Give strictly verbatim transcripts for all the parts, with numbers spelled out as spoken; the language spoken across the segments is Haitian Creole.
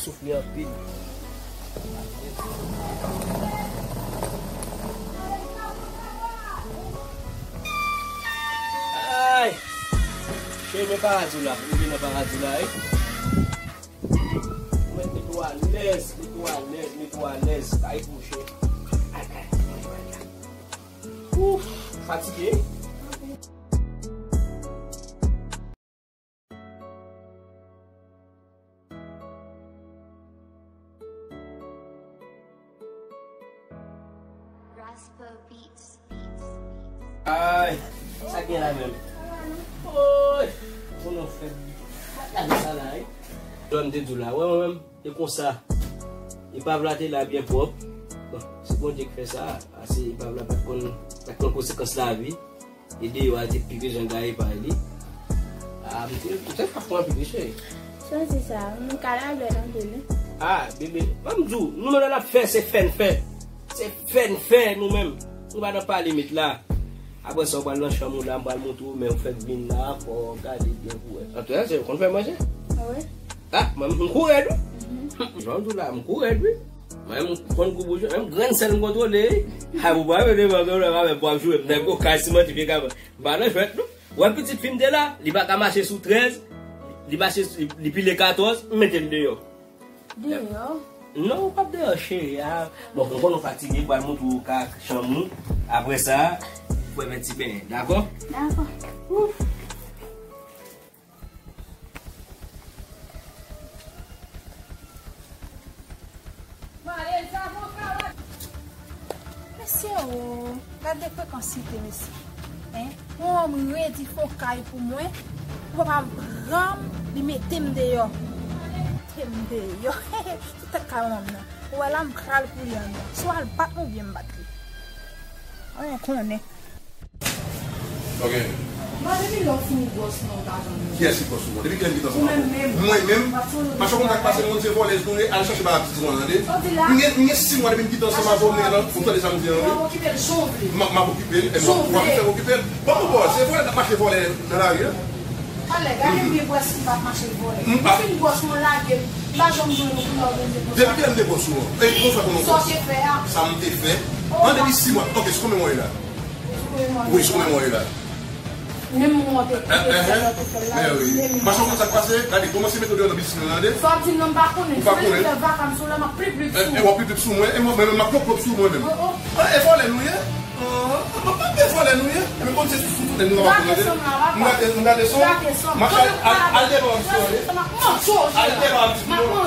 Soufri anpil. Ay! Cheri, men paradi w la. Ou vin nan paradi w la, wi. Mwen met ou alèz, met ou alèz, met ou alèz. Ay, mouche. Ay, ay, ay, ay, ay. Ouf, fatige. Ay, sa gen la menm? Oy, pou nou fè. Gade sa la, wi. Lè m te di w la, wè mwen menm, e konsa. Epav la te la byen pwòp. Bon, se Bondye ki fè sa. Ase epav la pa t konn, pa t konn konsekans lavi. E deyò a te pi bezwen gaye pay li. A, m te, m te pa pran anpil, mesye. Chwazi sa, m ka la bèl anpil, wi. A, bebe, ban m di w, nou menm lè n ap fè, se fè n fè. Se fè n fè, nou menm. Nou pa nan pa limit la. Apre sa, ou pral nan chanm ou la, m pral montre w, men ou fèk vin la, fò w gade byen pou wè. Antouka, se ou konn fè manje? Wi. A, mwen, m kou rèd, wi. Jan w di w la, m kou rèd, wi. Mwen, m konn kou boujon, menm grenn sèl m kontwole, wi. Hay, ou pa mete m antre nan avè pou ap joure m, nèg okay, siman ti pye kaban. M pa nan jwèt, non. Ou wè pitit fi m te la, li pa ka mache sou trèz, li mache, li, li pile katòz, m mete l deyò. Deyò? Non, ou p ap deyò, cheri a. Bon, m konn ou fatige, m pral montre w ka chanm ou. Apre sa, ou fè men ti benyen, dakò? Dakò. Ouf. Mesye o, gade frekansite mesye. Hein? Yon nonm redi fokay pou mwen, pou papa m pran m, li mete m deyò. Mete m deyò. Sou tèt kay manman m nan. Ou wè la m pral pou li anndan. Swa l bat mwen oubyen m bat li. Anyen konnen. Ok. Bon, depi lè w fini gwòs lan, ou pa janm. Kiyès ki gwòs ou? Depi kilè n kite ansanm avè w? Ou menm menm. Mwen menm? Paske w konn sa k pase, moun se vòlèz nou ye, al chache bagay pitit mwen an, tande. M gen, m gen sis mwa depi m kite ansanm avè w, men la, ou tande sa m di an, wi. W ap okipe l jan w vle. M ap, m ap okipe l, e w ap fè m okipe l. Bon, bon, bon, se vòlè k ap mache vòlè nan lari a. Talè, gade m byen pou wè si m p ap mache vòlè. M fin gwòs mwen lage m, m pa janm jwenn ou pou n òganize konsa. Depi kilè m te gwòs ou an? E, bon, fè konnen w gwòs. Sa w te fè a? Sa m te fè? An, depi sis mwa. Ok, sou konbyen mwa w ye la? Wi, sou konbyen mwa w ye la? Menm mwen te fè lòt ou fè la. Men wi. Paske w konn sa k pase, gade, kòmanse mete w deyò nan piscine lan, tande. Sa w ap di m nan m pa konnen. Ou pa konnen. Si w vle vaka m sou la, m ap pli pli sou ou. E w ap pli pli sou mwen, e mwen menm m ap pli pli sou mwen menm. Oh, oh. E vòlè nou ye? An, an, an, e vòlè nou ye? Men konn se sou sou tande nou pa konnen. M gade san m la, papa. M gade, m gade san. M gade san. Mache al, al devan m sou ale. M ap manje w, al devan m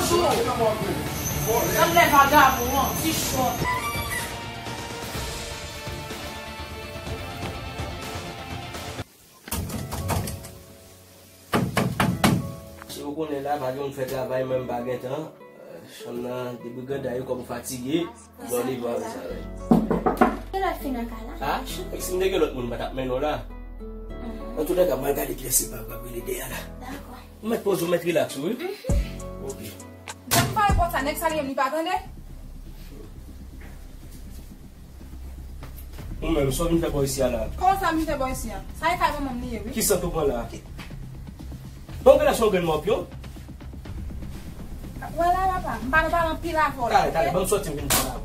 sou. M ap manje w. Vòlè. Gad lè vagabon an, ti chòt. Si w konnen la, pa gen moun fè travay, mwen m pa gen tan. Euh, chanm nan debriganday, kòm ou fatige, bon, li bon avè sa, wi. Kilè w fin nan kay la? A, cheri, si m te gen lòt moun, m pa t ap mennen w la. Antoulèka, m al gade kilès se pa w k ap rele dèyè la. Dakò. Ou mèt poze w, mèt rilaks ou, wi. Ok. Jan m pale pou sa, nèg sa li menm li pa tande. Ou menm, sa w vin fè bò isi a la? Kòman sa m vin fè bò isi a? Sa e kay manman m li ye, wi. Ki sant ou pran la? Bon, gen la se yon grenn mòpyon. Wè la, papa, m pa nan pale anpil avè w la, ok? Talè, talè, ban m sòti, m vin pale avè w.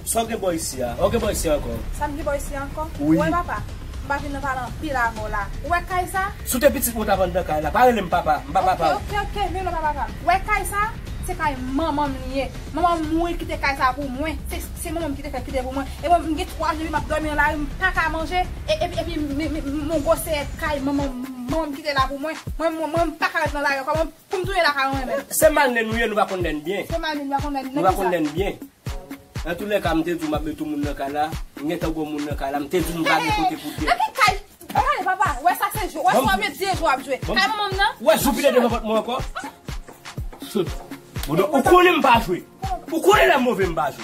Sa w gen bò isi a? Ou gen bò isi a ankò? Sa m gen bò isi a ankò? Wi. Ou wè papa, m pa vin nan pale anpil avè w la. Ou wè kay sa? Si w te pitit mwen, w t ap anndan kay la. Pa rele m papa, m pa papa w. Ok, ok, ok, men non papa, papa. Ou wè kay sa? Se kay manman m li ye. Manman m mouri kite kay sa pou mwen. Se, se manman m ki te fè kite pou mwen. E mwen, m gen twa jou depi m ap dòmi nan lari, m pa ka manje. E, epi, epi, m, m, m, m, m gwosè kay manman, manman m kite la pou mwen. Mwen, mwen, mwen, m pa ka ret nan lari ankò. Mwen, pou m tounen lakay mwen menm. Se malnen nou ye, nou pa konn lè n byen. Se malnen nou pa konn lè n, nou pa konn lè n byen. Antoulèka, m te di w m ap met yon moun nan kay la. M gentan gwo moun nan kay la. M te di w m pa gen kote pou te. Nan ki kay? Gade, papa, wè sa se jwe. Wè sa w ap met vye jwe w ap jwe. Kay manman m nan. Wè, jou pile devan pòt mwen ankò. Ou konnen m pa jwe. Ou konnen lè m move m pa jwe.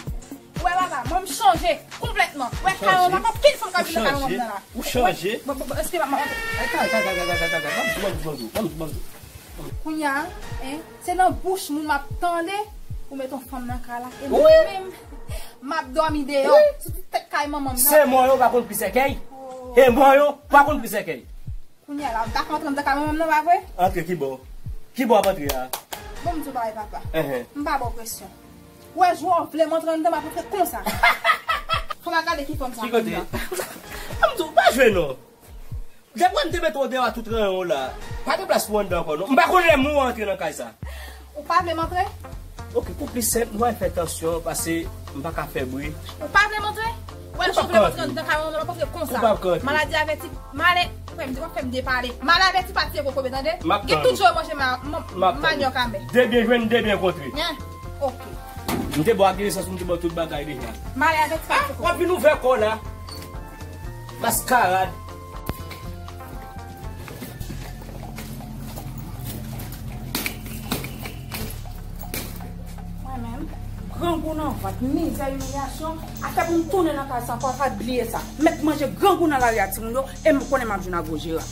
Wè, papa, mwen m chanje konplètman. Wè, kay manman m, pa gen okenn fanm k ap vin nan kay manman m nan la. Ou chanje. Bon, bon, bon, èske papa. Kay, kay, kay. Ban m di w, ban m di w, ban m di w. Kounye a, en, se nan bouch moun m ap tande pou met yon fanm nan kay la. E mwen menm, m ap dòmi deyò, sou ti tèt kay manman m nan. Se mò yo pa konn pli sèkèy. E mò yo pa konn pli sèkèy. Kounye a la, m ta fè antre anndan kay manman m nan, pa vre? Antre ki bò? Ki bò w ap antre a? Bon, m di w bagay, papa. Enhen. M pa ba w presyon. Ou wè, jou w vle m antre anndan, m ap antre konsa. Fò m al gade ki fòm sa. Ki kote? An m di w, pa jwe non. Depi m te mete w deyò a tout ranyon w la, pa gen plas pou w anndan ankò non. M pa konn lè mou antre nan kay sa. Ou pa vle m antre? Ok, pou plis senp, nou al fè tansyon, paske m pa ka fè bri. Ou pa vle m antre? Ou wè, jou w vle m antre anndan kay mwen, m ap antre konsa. Ou p ap ka antre. Maladi avèti, male, frè m di, w ap fè m depale. Mal avèti pa tiye kokobe, tande? M ap tann ou. Gen tout jou w manje ma-, ma-, manyòk a mè. De byen jwenn, de byen kontre. Hein? Ok. M te ba w ak nesans, m te ba w tout bagay deja. Male avèti pa tiye kokobe. W ap vin ouvè kò w la. Maskarad. Mwen menm, grangou nan vant, mizè, imilyasyon, afè pou m tounen nan kay sa ankò, sa bliye sa. Mèt manje grangou nan lari a timoun yo, e m konnen m ap jwenn a gwo jera.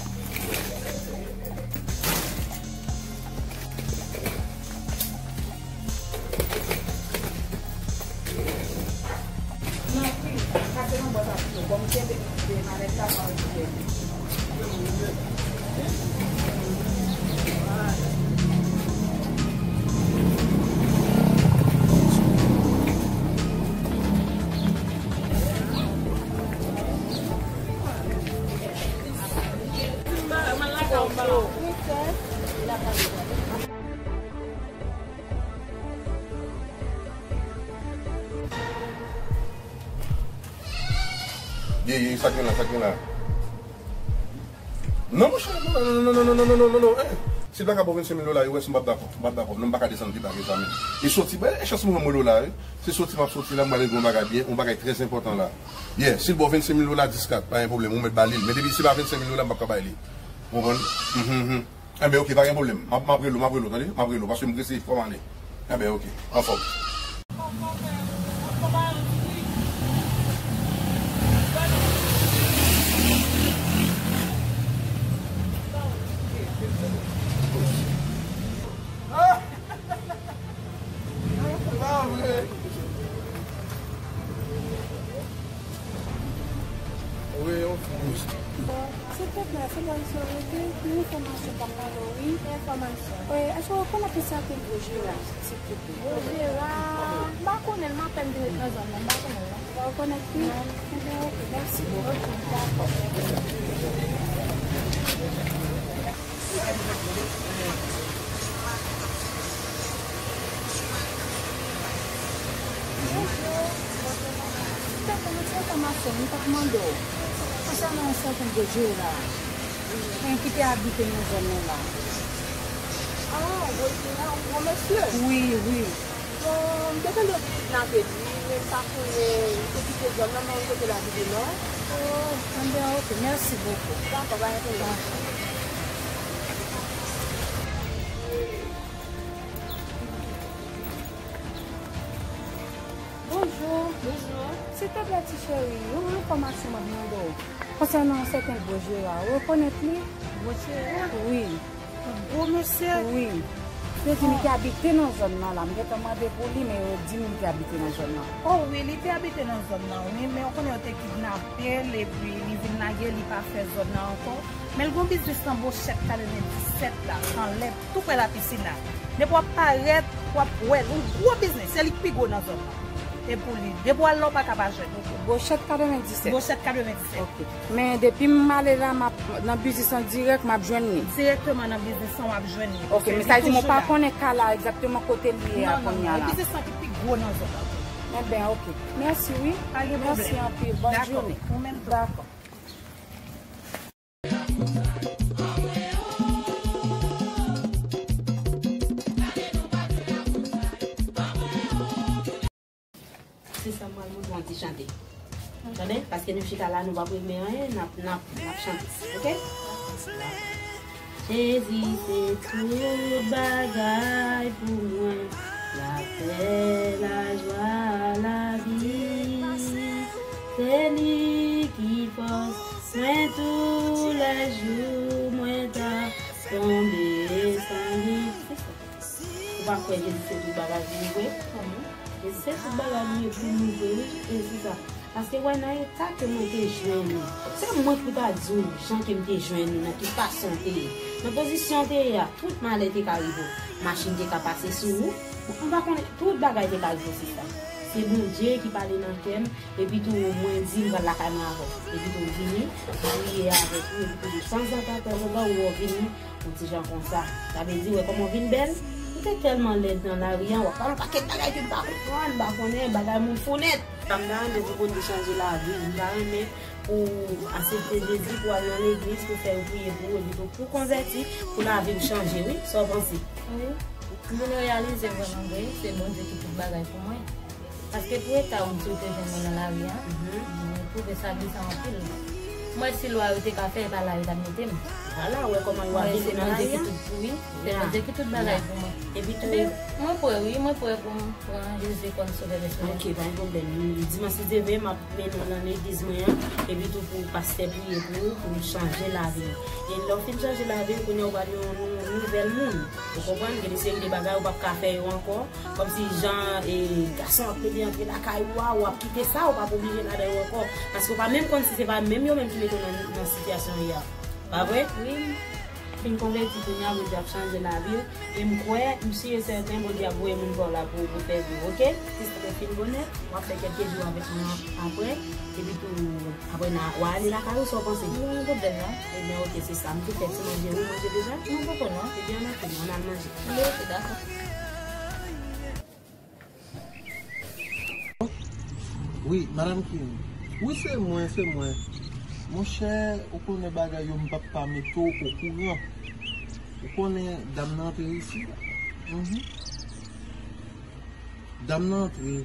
Ye, ye, sa k gen la, sa k gen la? Non, monchè, non, non, non, eh. Si l pa ka ba w vennsenk mil dola, wi, m p ap dakò, m p ap dakò. Non, m pa ka desann pi ba ke sa menm. E soti, ben, e chans mwen, mwen, dola, wi. Se soti, m ap soti la, m pral regle yon bagay byen, yon bagay trè enpòtan la. Yeah, si l ba w vennsenk mil dola, dis kat, pa gen pwoblèm, ou mèt ba li l. Men depi se pa vennsenk mil dola, m p ap ka bay li. Ou konprann? Mhm, mhm. Enben, ok, pa gen pwoblèm. M ap, m ap rele w, m ap rele w, tande? M ap rele w, paske m prese, fò m ale. Enben, ok, anfòm. Wi, yon fi. Bon, silvouplè, se bon, se rete. Yon enfòmasyon pa m mande w, wi. Enfòmasyon. Wi, èske w rekonèt yon sèten Gwo Jera, silvouplè? Gwo Jera, m pa konnen l, m apèn vin ret nan zòn nan, m pa konnen l non. Ou pa rekonèt li? Non. Enben, ok, mèsi. Ok, dakò. Bonjou. Tèt mwen, se enfòmasyon m t ap mande w konsènan yon sèten Gwo Jera, ki te abite nan zòn nan la. Ah, Gwo Jera, yon gwo mesye? Wi, wi. Bon, m te tande yo te kidnape li, men m pa konnen li te kite zòn nan, men yon kote l abite non. Oh, enben, ok, mèsi bokou. Dakò, pa gen pwoblèm. Bonjou. Bonjou. Silvouplè, ti cheri, yon enfòmasyon m ap mande w konsènan yon sèten Gwo Jera. Ou rekonèt li? Gwo Jera? Wi. Yon gwo mesye? Wi. Yo di m li te abite nan zòn nan la. M gentan mande pou li, men yo di m li te abite nan zòn nan. Oh wi, li te abite nan zòn nan, wi. Men ou konnen yo te kidnape l, epi li vin lage, li pa fè zòn nan ankò. Men l gen yon biznis nan Bwochèt katrevenndisèt la, anlè, tou prè lapisin la. Depi w ap parèt, w ap wè l. Yon gwo biznis, se li k pi gwo nan zòn nan. E pou li. Depi w al la, w pa ka pa jwenn. Ok, Bwochèt katrevenndisèt. Bwochèt katrevenndisèt. Ok. Men depi m ale la, m ap nan biznis lan dirèk, m ap jwenn li. Direkteman nan biznis lan, w ap jwenn li. Ok, men sa vle di m pa konnen ka la egzakteman kote l ye a kounye a la. Non, non, non. E biznis lan ki pi gwo nan zòn nan. Enben, ok. Mèsi, wi. Pa gen pwoblèm. Mèsi anpil. Bòn jounen. Dakò. Ou menm tou. Dakò. Se sa m pral montre w yon ti chante. Tande? Paske nou chita la, nou p ap regle anyen, n ap, n ap, n ap chante. Oke? Jezi se tout bagay pou mwen, lapè, lajwa, lavi. Se li ki fòs mwen toulèjou, mwen ta tonbe san li. Se sa. Ou pa kwè Jezi se tout bagay pou nou vre? Jezi se tout bagay li ye pou nou vre, wi, e se sa. Paske wè nan eta ke mwen te jwenn ou, se mwen ki pou ta di w jan ke m te jwenn ou, nan ki fason w te ye. Nan pozisyon w te ye a, tout malè te ka rive w. machin te ka pase sou ou. M pa konnen, tout bagay te ka rive sista. Se Bondye ki pale nan kè m, epi tou mwen di m pral lakay mwen avè w. Epi tou vini, m priye avèk ou, epi tou tanzantan, tanzantan, ou wè w vini, yon ti jan konsa. Sa vle di, wè kòman w vin bèl? Ou te tèlman lèd nan lari a, w ap pale yon pakèt bagay ke m pa konprann, m pa konnen, bagay moun fou nèt. Sa m ta renmen pou Bondye chanje lavi m, m ta renmen pou aksepte Jezi, pou al nan legliz, pou fè yo priye pou ou, epi tou pou konvèti, pou lavi w chanje, wi. Sa w panse? Wi. M vin reyalize vrèman vre, se Bondye ki tout bagay pou mwen. Paske pou eta ou di w te jwenn mwen nan lari a, mwen twouve sa bizè anpil. M wè si lwa yo te ka fè, e pa la yo t ap mete m. Vwala, ou wè kòman lwa mete nan lari a. Mwen se Bondye ki tout pou wi. Se Bondye ki tout bagay pou mwen. Epi tou. Epi, mwen prè wi, mwen prè pou m pran Jezi kòm sovè pèsonèl. Ok, pa gen pwoblèm. Dimanch si Dye vle, m ap mennen w nan legliz mwen an, epi tou pou pastè priye pou ou, pou nou chanje lavi nou. E lè w fin chanje lavi w, kounye a ou pral yon nou- nouvèl moun. Ou konprann? Gen de seri de bagay ou p ap ka fè yo ankò. Kòmsi jan e gason ap plede antre lakay ou a, ou ap kite sa, ou p ap oblije ladan yo ankò. Paske ou pa menm konn si se pa menm yo menm ki mete w nan, nan sitiyasyon ou ye a. Pa vre? Wi. Fin konvèti kounye a, Bondye ap chanje lavi w. E m kwè, m si e sèten, Bondye ap voye moun pa w la pou, pou fè vi w, oke? Sista, lè w fin bonè, w ap fè kèlke jou avèk mwen apre, epi tou, apre n a, w a ale lakay ou, sa w panse? Wi, pa gen pwoblèm non. Ebyen, oke, sista, m te fè ti manje, ou manje deja? Non, poko non. Ebyen, ann antre, ann al manje. Wi, oke, dakò. Wi, Madanm Kim. Wi, se mwen, se mwen. Monchè, ou konnen bagay yo, m p ap pa mete w okouran. Ou konnen dam nan antre isit la. Mhm. Dam nan antre.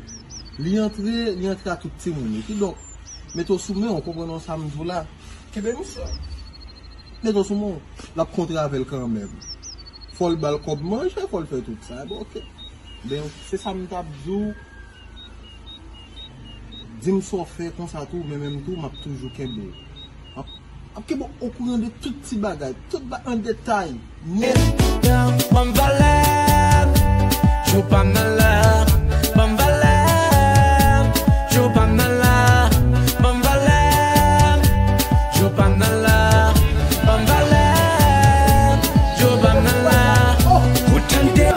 Li antre, li antre ak tout timoun li. Kidonk, mete w sou men w, ou konprann sa m di w la. Kenbe misye. Mete w sou men w. L ap kontre avè l kanmenm. Fò l ba l kòb manje, fò l fè tout sa. Bon, oke. Ben, se sa m t ap di w. Di m sa w fè konsa tou, men menm tou, m ap toujou kenbe w. M ap, m ap kenbe w okouran de tout ti bagay, tout ba-, an detay. Ban m valè, jou pa m nan la. Ban m valè, jou pa m nan la. Ban m valè, jou pa m nan la. Ban m valè, jou pa m nan la. Ou tande?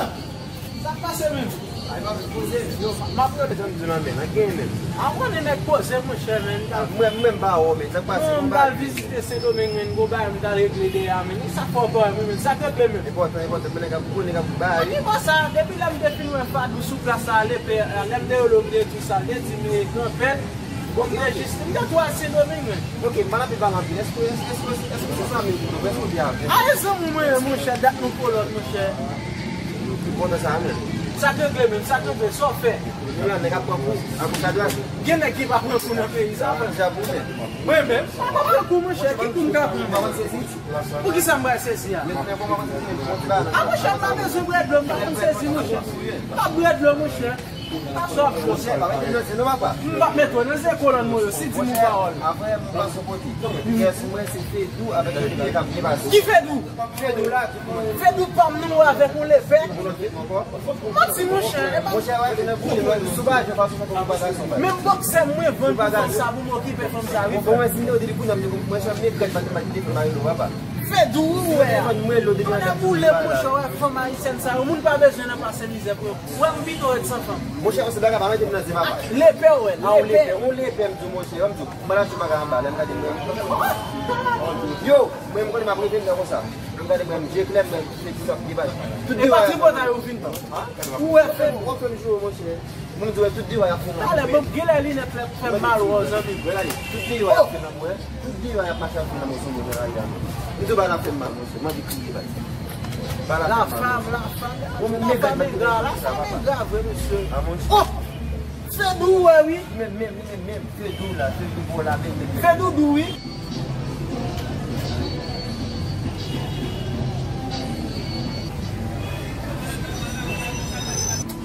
Sa k pase menm? Ay, pa poze, yo, m ap rele jan m di w la, men, nan gen menm. A, w konnen nèg poze, monchè, men. Mwen, mwen, m pa wè w, men, sa k pase? Non, m pral vizite Sendomeng, men, gon bagay m t al regle dèyè a, men. Sa fò pa, men, men, sa k regle, men. Enpòtan, enpòtan, men nèg ap gwo, nèg ap bay. An ki bò sa, depi lè m te fin wè Fadou sou plas sa, lepè, lè m te rele w, m te di w sa, l te di m li e granpèt. Bon, m te jis, m te tou al Sendomeng, men. Ok, m pa nan pi pale anpil. Èske, èske, èske, èske se zanmi w tou? Èske w byen avè l? A, e zanmi mwen ye, monchè, dat nou kolòt, monchè. Ki kontan sa menm? Sa k regle menm, sa k regle, sa w fè? Yo la, nèg ap pran kou, a gòch a dwat. Gen nèg ki pa pran kou nan peyi sa, frè. Deja pou mwen. Mwen menm, m pa pran kou, monchè, ki kou m ka pran? Poukisa m pral sezi a? A, monchè, m pa bezwen bwè dlo, m pa konn sezi, monchè. M pa bwè dlo, monchè. Sa w ap fè? Monchè, pa mete m nan zye non, papa. M p ap mete w nan zye kolòn mwen yo, si di m yon pawòl. Apre, m pral sou kote. Kiyès mwen, se Fedou avèk Fedou k ap byen pase. Ki Fedou? Fedou la, di pou mwen. Fedou pa m non, ou avèk yon lepè. Manti, monchè. Monchè, wè, se nan bouche, wè, sou bagay, fason pou m pase sou bagay. Menm bòksè mwen vann pou fanm sa, pou m okipe fanm sa, wi, frè. Bon, mwen, si m te di li pou nèg, mwen, se mwen grèt, mwen, mwen, mwen, mwen, mwen, papa. Fedou, wi, ou wè a. Mwen, mwen, lo, depi nan boule, monchè, wè, fanm ayisyèn sa yo, moun pa bezwen nan pase mizè pou yo. Wè m pito ret san fanm. Monchè, se bagay pa mete m nan zye, papa. Lepè w wè, a, w lepè. Lepè, w lepè, m di w, monchè, m di w, m al achte bagay anba, lè m gade mwen. Yo, mwen, m konnen m ap rete m nan konsa. M gade mwen, m je klè, m se tout ap debay. Tout debay. E pa tripotay ou vin pran. Ou wè fè. Ou fè m jou, monchè. Moun di wè tout debay ap fè nan mwen. Talè, bon, genlè linèt la fè m mal wè w, zanmi. Wè la, tout debay ap fè nan mwen. Tout debay ap mache ap fè nan mwen sou mwen nan lari a. M di w bagay la fè m mal, monchè. M anvi kriye, bay. Bagay la fè m mal. La fam, la fam, la fam engra, la fam engra vre, mesye. Oh! Fedou, wè, wi. Men, men, men, men, Fedou la, Fedou bò la, men, men, men. Fedou dou, wi.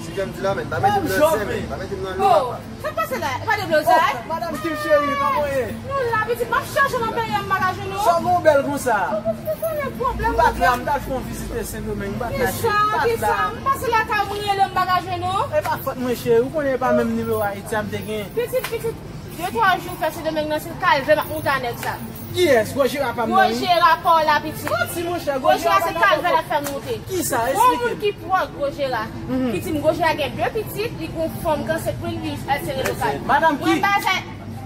Si jan m di la, men, pa mete m nan zen, men, pa mete m nan lo, papa. Sa k pase la? E pa deblozay? Oh, madanm Kim cheri, kòman w ye? Nou la, pitit, m ap chache w nan peyi a, m pa ka jwenn ou. Sa w gen w bèl konsa? Ou konnen pwoblèm. M pa t la, m t al fè yon vizit Sendomeng, m pa t la, cheri, m pa t la. Kisa, kisa? M pase lakay moun rele m, m pa ka jwenn ou. E pa fòt mwen, cheri, ou konnen e pa menm nimewo Ayiti a m te gen. Pitit, pitit, de twa jou fè Sendomeng nan, se kalvè m ap monte a nèg sa. Kiyès? Gwo Jera pa m nan, wi. Gwo Jera pa w la, pitit. Manti, monchè, Gwo Jera se kalvè l ap fè m moute. Kisa? Eksplike m. Gon moun ki pwòch Gwo Jera, ki di m Gwo Jera gen de pitit, li gon fanm k ansent pou li, li al sere lokal. Madanm ki? Mwen pa fè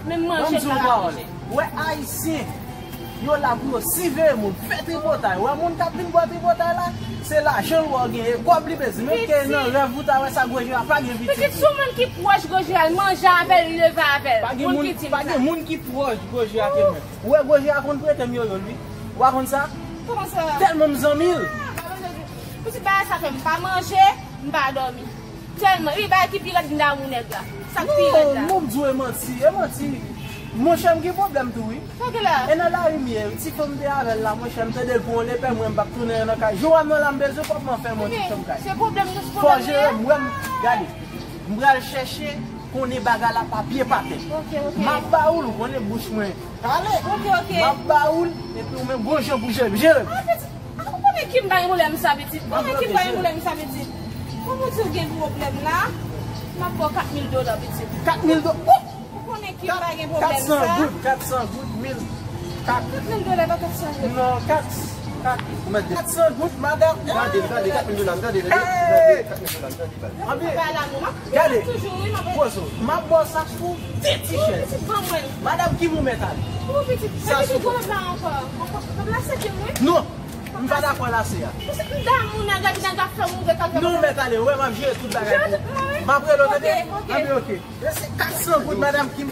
menm manje m pa ka manje. Ou wè, Ayisyen, yo la pou yo siveye moun, fè tripotay. Ou wè moun k ap vin bò tripotay la, se lajan l wè w genyen, kòb li bezwen. Menm ke nan rèv ou ta wè sa Gwo Jera pa gen pitit. Pitit, sou moun ki pwòch Gwo Jera, l manje avè l, li leve avè l. Pa gen moun ki di m sa. Pa gen moun ki pwòch Gwo Jera ke mwen. Ou wè Gwo Jera konn prete m yoyo l, wi. Ou pa konn sa? Kòman sa? Tèlman m zanmi l. Ah, pa bezwen di. Pitit, bagay sa fè m pa manje, m pa dòmi. Tèlman, wi, bagay ki pi rèd m damou nèg la. Sa k pi rèd la. Non, non, m di w e manti, e manti. Monchè, m gen pwoblèm tou, wi. Sa gen la? E nan lari m ye, ti fanm te avè l la, monchè, m tande l pran yon lepè, mwen m p ap tounen nan kay. Jou a m nan la, m bezwen kòb mwen fè m yon ti chanm kay. Se pwoblèm nou, se pwoblèm nou ye. Fò jere m, wè m, gade. M pral chèche konnen bagay la pa pye pa tè. Ok, ok. M ap ba ou l, ou konnen bouch mwen. Ale. Ok, ok. M ap ba ou l, epi ou menm, gon jan pou jere m. Jere m. Ah, pitit. Ah, ou konnen Kim pa gen pwoblèm sa, pitit. Ou konnen Kim pa gen pwoblèm sa, pitit. Kòman w di w gen pwoblèm la? M ap ba w kat mil dola, pitit. Kat mil do-, ou! Ou konnen Kim pa gen pwoblèm sa. Kat san goud, kat san goud, mil. Kat. Kat mil dola, pa kat san goud. Non, kat, kat. Ou mèt de kat san goud, madanm. Gade, gade, kat mil dola, gade, gade, gade, kat mil dola, gade, gade. Anben, gade, Pozo, m ap ba w sa sou de ti chèz. Madanm Kim ou mèt ale. Sa sou kòb la ankò. Non, m pa dakò lase a. Non, mèt ale, ou wè m ap jere tout bagay pou ou. M ap rele w, tande? Anben, ok. Se kat san goud, madanm Kim.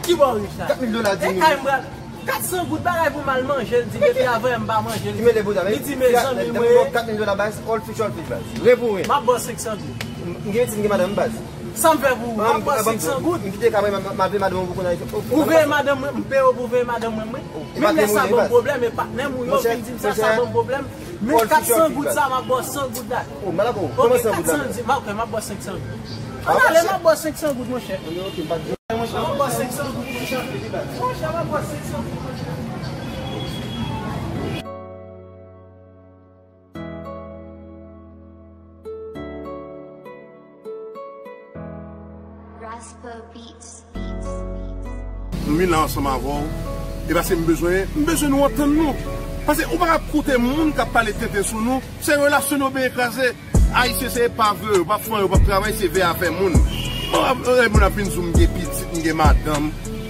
Ki bò rich la? Kat mil dola, di m. E kay m pral. Kat san goud bagay pou m al manje, l di depi avan yè m pa manje, l di, li di mezanmi mwen. Kat mil dola baz, all fish, all fish baz. Ren pou ren. M ap ba w senk san goud. M gen pitit, m gen madanm baz. Sa m fè pou ou? M ap ba w senk san goud. M kite kay mwen, m ap veye madanm mwen pou konnen. Ou veye madanm mwen, m peye w pou veye madanm mwen, mwen. Menm lè sa ban m pwoblèm, e patnè m ou yo vin di m sa, sa ban m pwoblèm. Men kat san goud sa, m ap ba w san goud la. Oh, malako, kòman san goud la? Ok, m ap ba w senk san goud. Ann ale, m ap ba w senk san goud, monchè. Monchè, m ap ba w senk san goud, monchè. Monchè, m ap ba w senk san goud, monchè. M vin la ansanm avè w, e paske m bezwen, m bezwen nou antann nou. Paske ou pa ka koute moun k ap pale tenten sou nou, se relasyon nou byen kraze. Ayisyen se epav yo, yo p ap fè anyen, yo p ap travay, se veye afè moun. Bon, ap, e, moun ap vin di w m gen pitit, m gen madanm.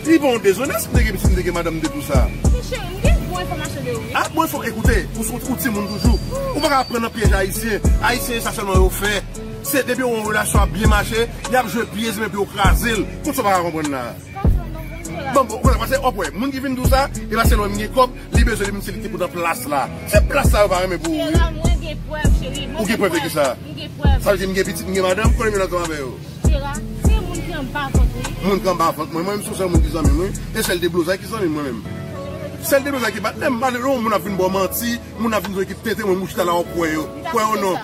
Li pa yon dezonè, si m te gen pitit, m te gen madanm, m te di w sa. Men cheri, m gen bon enfòmasyon de ou, wi. Ah, bon enfò-, ekoute, ou, ou, ou timoun toujou. Ou pa ka pran nan pyèj ayisyen. Ayisyen, se sa sèlman yo fè. Se depi yon relasyon ap byen mache, y ap jwe pye zèb epi yo kraze l. Tout sa w pa ka konprann la. Bon, bon, wè, paske, w ap wè, moun ki vin di w sa, e paske lè m gen kòb, li bezwen li menm se li ki pou nan plas la. Se plas la yo pa renmen pou ou, wi. Jera, mwen gen prèv, cheri. Ou gen prèv de kisa? M gen prèv. Sa vle di m gen pitit, m gen madanm, konnen m vin ansanm avè yo. Jera, se moun ki anba vant, wi. Moun ki anba vant mwen, mwen menm se yon sèl moun ki zanmi m, wi. E sèl deblozay ki zanmi m, mwen menm. Sèl deblozay ki patnè m, malere, yon moun ap vin ba w manti, moun ap vin di w ekip tenten, mwen, m chita la, w ap kwè yo. Kwè yo non.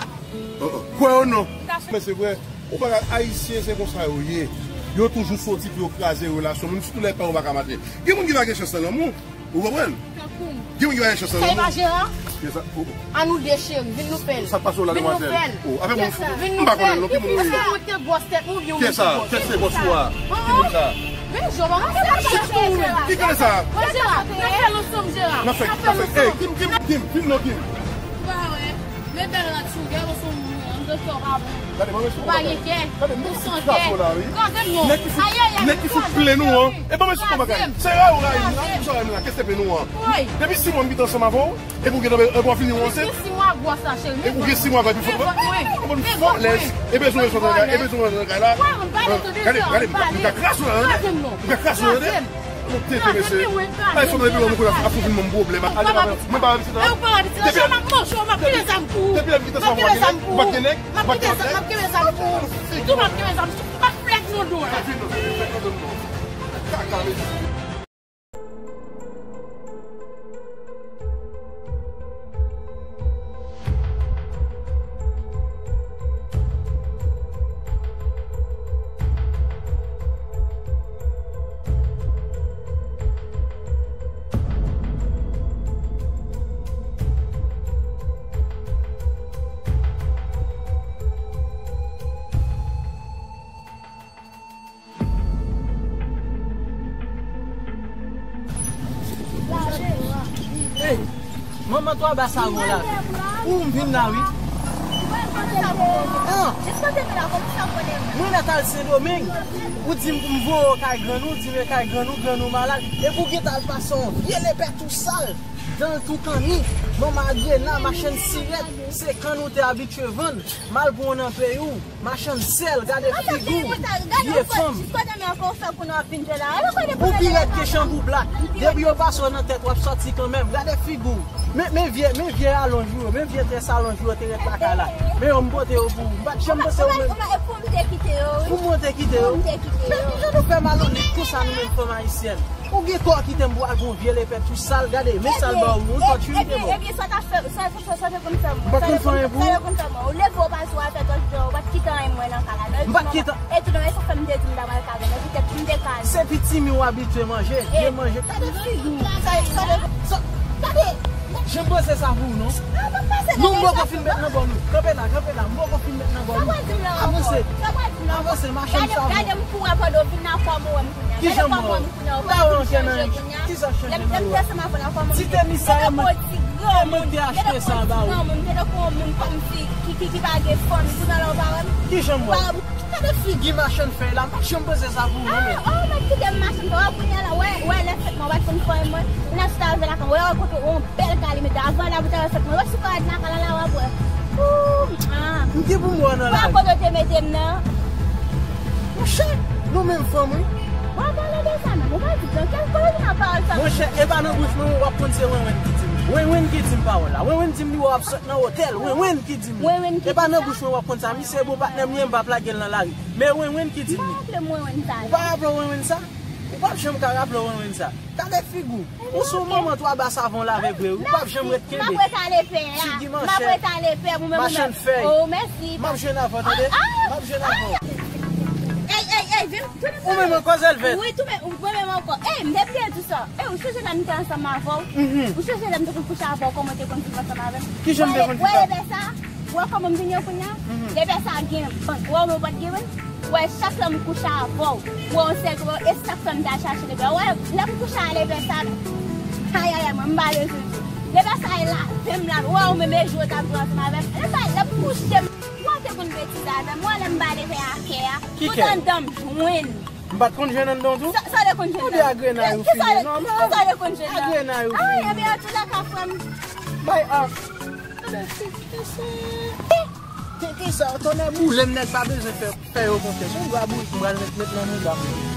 Kwè yo non. Men se vre, ou pa ka, Ayisyen se konsa yo ye. Yo toujou soti pou yo kraze relasyon moun, sitou lè pa yo pa ka mache. Gen moun ki pa gen chans nan lanmou. Ou konprann? Tankou m. Gen moun ki pa gen chans nan lanmou. Sa e pa Jera? Kiyès sa? An nou de cheri, vin nou fè l. Sa k pase w la, demwazèl? Oh, avè mwen fou. Vin nou fè l. M pa konnen non, ki moun ou ye? Èske mwen te gwòs tèt mwen oubyen ou te gwòs? Kiyès sa? Kiyès se bòs ou a? Ki moun sa? Men Jera, pa chèche pou ou menm. Ki konnen sa? Jera, n ap fè l ansanm, Jera. N ap fè, n ap fè. Ey, Kim, Kim, Kim, Kim non, Kim. Ou pa wè? Men bèl rad sou, gade sou moun, an de kè w pa bon. Ou pa gen kè. Ou san kè. Kraze m non. Ayayay, nèg ki fout plen nou an. E ban mwen sou bagay. Se rayi w rayi m la, pou sa rayi m la, kès te plen nou an. Depi sis mwa m kite ansanm avè w, epi w gen, epi w ap vini ranse. Ou gen sis mwa gwòs la, cheri. Ou gen sis mwa gwòs, epi fò. Ou konn fò lès. E bezwen w sot nan kay, e bezwen w sot nan kay la. Gade, gade, m ka kraze w la, tande. M ka kraze w la, tande. Mwen tete, mesye. Ay, fanm nan epi lè mwen konnen ap, ap vin ban m pwoblèm. Al, mwen pa pitit la. Depi lè m kite sa, depi lè m kite sa, ou pa gen nèg, ou pa gen nèg. Mwen twa ba sa bon la. Pou m vin la, wi. An. Mwen nan tal Sendomeng. Ou di m pou m voye w kay grann ou, di m e kay grann ou, grann ou malad. Epi w gentan al pase yon vye lepè tou sal. Dan l tou kanni. Manman Adrena, machann sirèt. Se kann ou te abitye vann. M al pran w nan peyi w. Machann sèl, gade figi w, vye fanm. Ou pi rèd ke chanpou blak. Depi yo pase w nan tèt, w ap sòti kanmenm. Gade figi w. Men, men vye, men vye alonj ou yo, men vye très alonj ou yo te ret lakay la. Men yo, m pote yo pou ou. M pa t janm panse ou menm. Pou mwen te kite yo. Men kijan nou fè malonèt konsa nou menm fanm ayisyèn? Ou gen kò kite m pou al gon vye lepè tou sal, gade, men sal ba ou, yon tòch wi te mò. Ebyen, ebyen, sa w t ap fè, sa, sa, sa, sa w te konn fè mwen? M pa t konn fè anyen pou ou. Sa w te konn fè mwen? Ou leve w pase w al fè tòch dèyè, ou pa t kite anyen mwen nan kay la. M pa t kite. E tou, non, e sa fè m te di m ta pral kay la, men poutèt m te kay. Se pitimi w abitye manje, vye manje, gade figi w. Sa, sa, sa, gade, m pa t janm panse sa pou ou, non. Non, m poko fin met nan bòl ou. Kanpe la, kanpe la, m poko fin met nan bòl ou. Avanse. Avanse, machann savon. Gade m kouri pandan w vin nan kòm ou wè m kounye a. Kijan m wè w? M pa wè ankenn anyen. Kisa k chanje nan ou a? Ti tenis sa a, e mwen, e mwen ki te achte sa ba ou. Ki, ki, ki pa gen fanmi, kounye a la ou pa wè m. Kijan m wè w? Gade figi machann fèy la, m pa t janm panse sa pou ou, non, men. Oh, mèt kite m machann fèy, wè, kounye a la, wè, wè, lè fèt mwen, w pa t konn fè mwen. Kounye a sou ta rive lakay mwen, wè, w rankontre yon bèl kalimete. Avan la, pou ta rive fèt mwen, wè, sou kòd lakay la, la, w ap wè. Ooh, ah. M gen pou m wè w nan lari. Wè kote w te mete m nan. Monchè, nou menm fanm, wi. W ap pale de sa menm, ou pa di blan. Kèl kote w nan pawòl sa? Monchè, e pa nan bouch mwen, w ap konn se Wenwen ki di m. Wenwen ki di m pawòl la. Wenwen di m li wè w ap sot nan otèl. Wenwen ki di m. Wenwen ki di sa? E pa nan bouch mwen w ap konn sa. Misye e bon patnè m, li menm m p ap lage l nan lari. Men Wenwen ki di m li. M pa raple m Wenwen sa. Ou pa raple w Wenwen sa? Ou p ap janm ka raple w Wenwen sa. Gade figi w. Ou se yon manman twa ba savon lave vre, wi. Ou p ap janm ret kenbe. M ap ret ale pè a. Figi manchèt. M ap ret ale pè, ou menm, ou menm. Machann fèy. Oh, mèsi. M ap jwenn avè w, tande? Ah, ah. M ap jwenn avè w. Ey, ey, ey, vin, vin. Ou menm ankò, Zèlvèt? Wi, tou men, ou, mwen menm ankò. Ey, m te bliye di sa. Ey, ou sonje lè m te ansanm avè w? Mhm. Ou sonje lè m te konn kouche avè w, kòman w te konn viv ansanm avè m? Kijan m te konn viv avè w? Wè, wè, lepè sa. Wè kòman m vin yo kounye a? Mhm. Lepè sa gen bank. Wè, ou menm ou pa t gen bank? Wè, chak lè m kouche avè w, wè, yon sèl kou, e sa k fè m t al chache lepè. Wè, lè m kouche a lepè sa, ayayay, mwen, m pa bezwen di. Lepè sa e lave m la, wè, ou menm e jou w t ap jwe ansanm avè m. Lè m pa, lè m kouche, m, wè, w te konn betize avè m. Wè, lè m ba lepè a kè a, tout anndan m jwenn. M pa t konn jwenn anndan w tou? Sa, sa w te konn jwenn nan? Ou di agrenay ou fini, non, non. Sa w te konn jwenn nan? Agrenay ou fini. Ah, ebyen, antoulèka, frè m. Bay a. Tenten sa, tonnè boule m, nèg pa bezwen fè, fè yo konfyans. Yon gwa bourik m pral met, met nan mouda m.